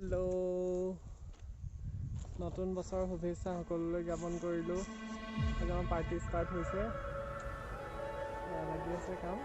Hello', নতুন বছৰৰ শুভেচ্ছা সকলোলৈ জ্ঞাপন কৰিলোঁ। আজি আমাৰ পাৰ্টি ষ্টাৰ্ট হৈছে, লাগি আছে কাম।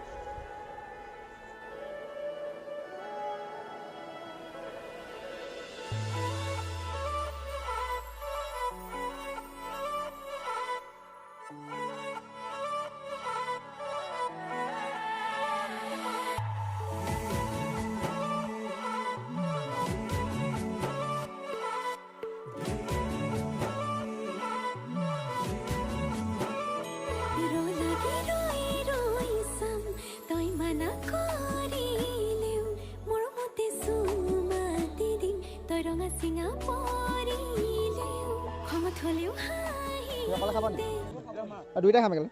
দুইটা খাম একেলগে।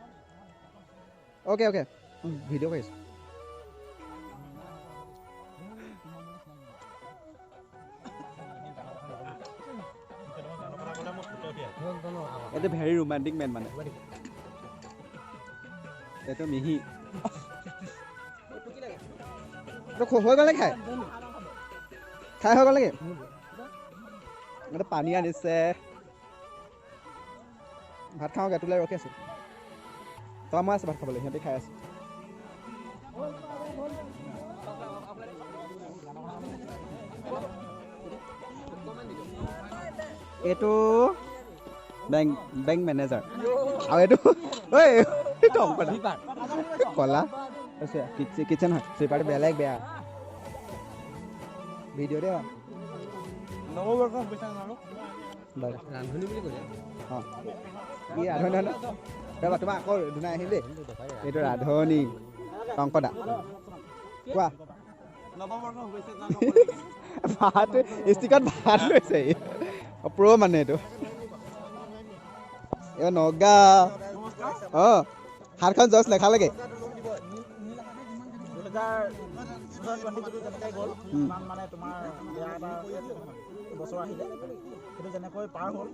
অ'কে অ'কে, ভিডিঅ' কৰি আছোঁ। এইটো ভেৰি ৰোমান্টিক মেন, মানে এইটো মিহি। হৈ গ'ল নেকি? খাই খাই হৈ গ'ল নেকি? এইটো পানী আনিছে। ভাত খাওঁ, তোলৈ ৰখি আছোঁ। তই মই আছোঁ ভাত খাবলৈ, সিহঁতি খাই আছে। এইটো বেংক বেংক মেনেজাৰ আৰু এইটো ঐ কলা কিটচেন হয়। চুইপাৰটো বেলেগ বেয়া ভিডিঅ' দেই। ৰান্ধনী বুলি ক'লে। অঁ, ই ৰান্ধনী হয় ন? ৰ'বা, তোমাৰ আকৌ ধুনাই আহিম দেই। এইটো ৰান্ধনী অংকদা। কোৱা, ভাত ষ্টিকত ভাত লৈছে প্ৰ' মানে এইটো এই নগা। অঁ, হাতখন জজ লেখালেগে। মানে তোমাৰ বেয়া এটা বছৰ আহিলে, সেইটো যেনেকৈ পাৰ হ'ল,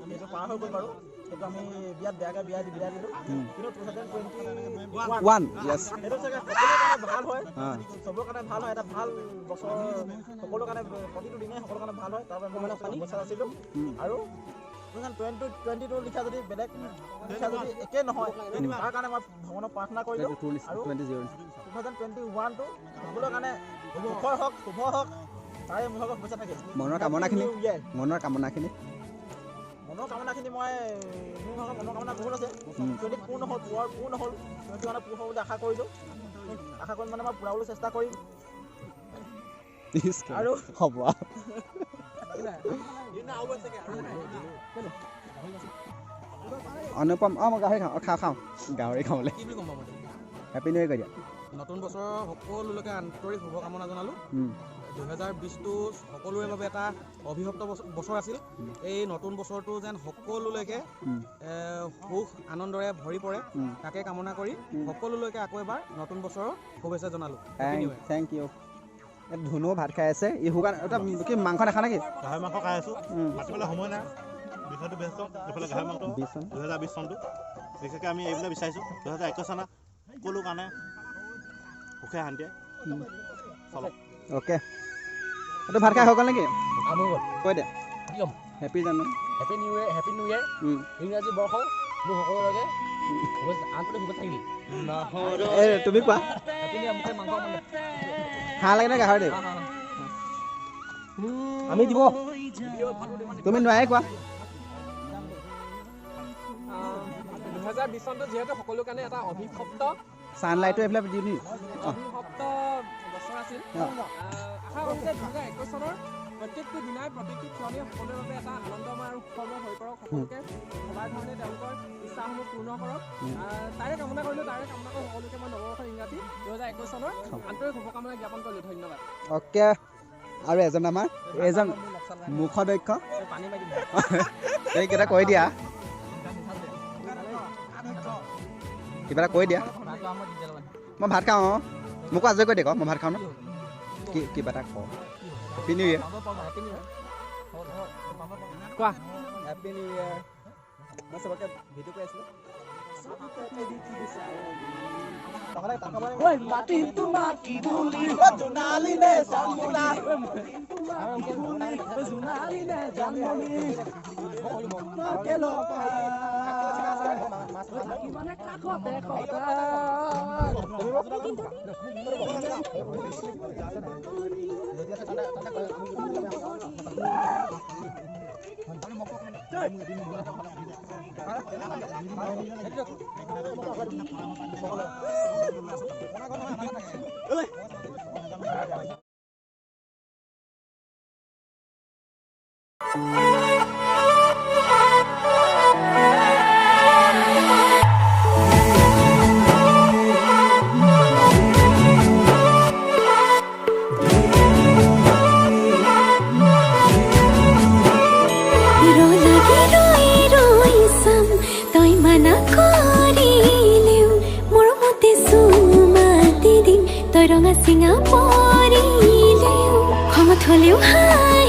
সেইটো পাৰ হৈ গ'ল বাৰু। সেইটো আমি বিয়াত বেয়াকৈ বিয়া বিদায় দিলোঁ, কিন্তু 2021 সেইটো চাগে সকলোৰে কাৰণে ভাল হয়, চবৰ কাৰণে ভাল হয়, এটা ভাল বছৰ সকলোৰ কাৰণে, প্ৰতিটো দিনেই সকলোৰ কাৰণে ভাল হয়। তাৰ বাবে মই শুভেচ্ছা আছিলোঁ। আৰু 2022 লিখা যদি বেলেগ লিখা যদি একে নহয়, তাৰ কাৰণে মই ভগৱানক প্ৰাৰ্থনা কৰিলোঁ। আৰু 2021টো সকলোৰ কাৰণে সুখৰ হওক, শুভ হওক, তাৰে মোৰ ভাগৰ শুভেচ্ছা থাকিল। মনৰ কামনাখিনি, মনৰ কামনাখিনি, মনৰ কামনাখিনি মই মোৰ ভাগৰ মনৰ কামনা বহুত আছে। 20ত পূৰ্ণ হ'ল, পুৱাৰ পূৰ্ণ হ'ল, 21ত পূৰ্ণ হ'ব বুলি আশা কৰিলোঁ। আশা কৰিম মানে মই পূৰাবলৈ চেষ্টা কৰিম। আৰু হ'ব অনুপম। অঁ, মই গাহৰি খাওঁ। খাওঁ খাওঁ গাহৰি খাবলৈ। হেপী নিউ ইয়েৰ কৈ দিয়া। নতুন বছৰৰ সকলোলৈকে আন্তৰিক শুভকামনা জনালোঁ। 2020টো সকলোৰে বাবে এটা অভিশপ্ত বছৰ আছিল। এই নতুন বছৰটো যেন সকলোলৈকে সুখ আনন্দৰে ভৰি পৰে, তাকে কামনা কৰি সকলোলৈকে আকৌ এবাৰ নতুন বছৰৰ শুভেচ্ছা জনালোঁ। Thank U. ধুনু ভাত খাই আছে। ই শুকান এটা কি মাংস নাখা নেকি? গাহৰি মাংস খাই আছোঁ। মাতিবলৈ সময় নাই, বিষয়টো ব্যস্ত। এইফালে গাহৰি মাংস। 2020 চনটো বিশেষকৈ আমি এইবিলাক বিচাৰিছোঁ, 2021 চনত সকলো কাৰণে সুখে শান্তিয়ে চলক। অ'কে, এইটো ভাত খাই হৈ গ'ল নেকি? কৈ দে। হেপী জানো, happy new year. Happy new year. ইংৰাজী বৰ্ষ মোৰ সকলোলৈকে আন্তৰিক শুভেচ্ছা থাকিল। এই তুমি কোৱা, হাঁহ লাগে নে গাহৰি দেই? আমি দিব তুমি নোৱাৰে কোৱা। 2020 চনটো যিহেতু সকলো কাৰণে এটা অভিশপ্ত, ছানলাইটটো এইফালে দি নি, অভিশপ্ত বছৰ আছিল। আশা কৰোঁ যে 2021 চনৰ প্ৰত্যেকটো দিনাই, প্ৰত্যেকটো ক্ষণেই সকলোৰে বাবে এটা আনন্দময় আৰু সুখময় হৈ পৰক। সকলোকে সবাৰ ধৰণে তেওঁলোকৰ ইচ্ছাসমূহ পূৰ্ণ কৰক, তাৰে কামনা কৰিলোঁ। তাৰে কামনা কৰি সকলোকে মই নৱবৰ্ষৰ ইংৰাজী 2021 চনৰ আন্তৰিক শুভকামনা জ্ঞাপন কৰিলোঁ। ধন্যবাদ। অ'কে, আৰু এজন আমাৰ এজন মুখদক্ষ, এইকেইটা কৈ দিয়া, কিবা এটা কৈ দিয়া। মই ভাত খাওঁ। অঁ, মোকো আজৰি কৰি দে, মই ভাত খাওঁ ন। কি কিবা এটা কওঁ। হেপী নিউ ইয়েৰ কোৱা। Happy new year. মই চবকে ভিডিঅ' কৰি আছিলোঁ। ৰঙা চিঙা পৰিলেও খঙত হ'লেও হাঁহি।